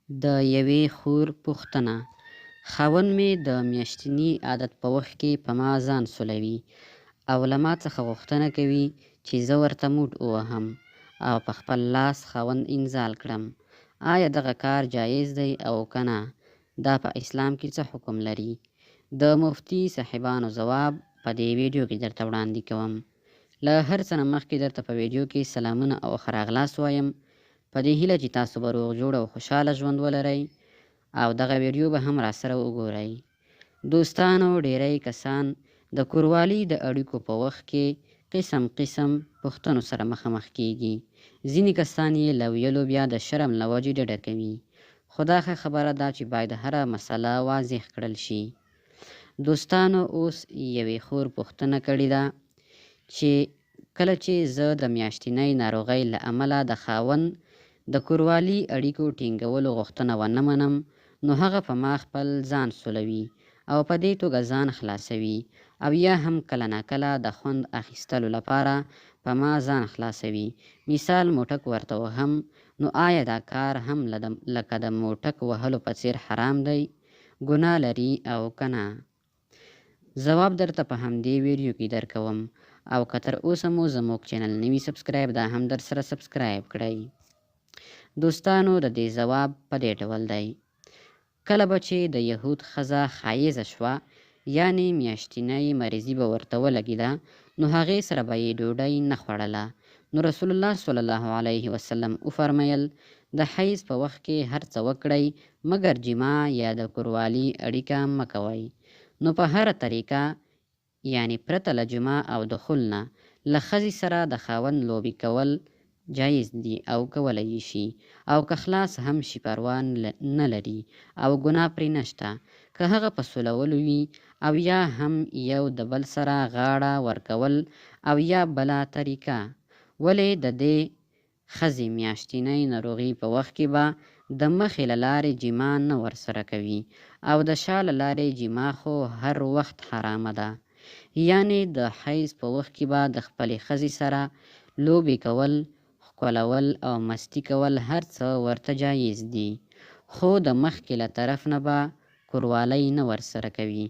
د یوې خور پوښتنه: خاوند مې د میاشتني عادت په وخت کې په ما ځان سولوي او له ما څخه غوښتنه کوي چې زه ورته موټ ووهم او په خپل لاس خاوند انزال کړم. آیا دغه کار جایز دی او که نه؟ دا په اسلام کې څه حکم لري؟ د مفتي صاحبانو ځواب په دې ویډیو کې درته وړاندې کوم. له هر څه نه مخکې درته په ویډیو کې سلامونه او ښه راغلاست وایم، په دې هیله چې تاسو به روغ جوړ او خوشحاله ژوند ولرئ او دغه ویډیو به هم راسره وګورئ. دوستانو، ډیری کسان د کوروالي د اړیکو په وخت کې قسم قسم پوښتنو سره مخامخ کیږي. ځینې کسان یې له ویلو بیا د شرم له وجې ډډه کوي. خو دا ښه خبره ده چې باید هره مسله واضح کړل شي. دوستانو، اوس یوې خور پوښتنه کړې ده چې کله چې زه د میاشتنۍ ناروغۍ له امله د خاوند د کوروالي اړیکو ټینګولو غوښتنه ونه منم، نو هغه په ما خپل ځان سولوي او په دې توګه ځان خلاصوي، او یا هم کله ناکله د خوند اخیستلو لپاره په ما ځان خلاصوي، مثال موټک ورته وهم، نو آیا دا کار هم لکه د موټک وهلو په څیر حرام دی، ګناه لري او که نه؟ ځواب درته په همدې ویډیو کې درکوم، او که تر اوسه مو زموږ چینل نه وي سبسکرایب، دا هم درسره سبسکرایب کړئ. دوستانو، د دې ځواب په دې ډول دی: کله به چې د یهود ښځه حایضه شوه، یعنې میاشتنۍ مریضي به ورته ولګېده، نو هغې سره به یې ډوډۍ نه خوړله. نو رسول الله صلی الله علیه وسلم وفرمیل: د حیض په وخت کې هر څه وکړئ مګر جماع یا د کوروالي اړیکه مه کوئ. نو په هره طریقه، یعنې پرته له جماع او دخول نه، له ښځې سره د خاوند لوبې کول جایز دي او کولی یې شي، او که خلاص هم شي پروا نه لري او ګناه پرې نشته، که هغه په سولولو وي او یا هم یو د بل سره غاړه ورکول او یا بله طریقه. ولې د دې ښځې میاشتنۍ ناروغي په وخت کې به د مخې له لارې جماع نه ورسره کوي، او د شا له لارې جماع خو هر وخت حرامه ده. یعنې د حیض په وخت کې به د خپلې ښځې سره لوبې کول، ښکلول او مستي کول هر څه ورته جایز دي، خو د مخکې له طرف نه به کوروالی نه ورسره کوي.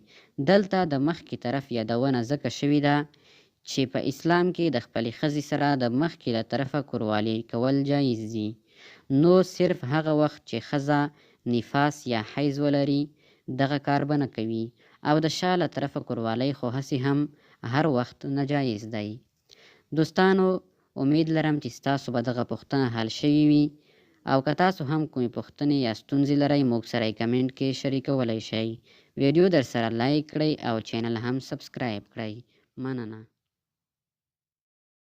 دلته د مخکې طرف یادونه ځکه شوې ده چې په اسلام کې د خپلې ښځې سره د مخکې له طرفه کوروالي کول جایز دي، نو صرف هغه وخت چې ښځه نفاس یا حیض ولري دغه کار به نه کوي، او د شا له طرفه کوروالی خو هسې هم هر وخت ناجایز دی. دوستانو، امید لرم چې ستاسو به دغه پوښتنه حل شوې وي، او که تاسو هم کومې پوښتنې یا ستونزې لرئ، موږ سره یې کمنټ کې شریکولی شئ. ویډیو درسره لایک کړئ او چینل هم سبسکرایب کړئ. مننه.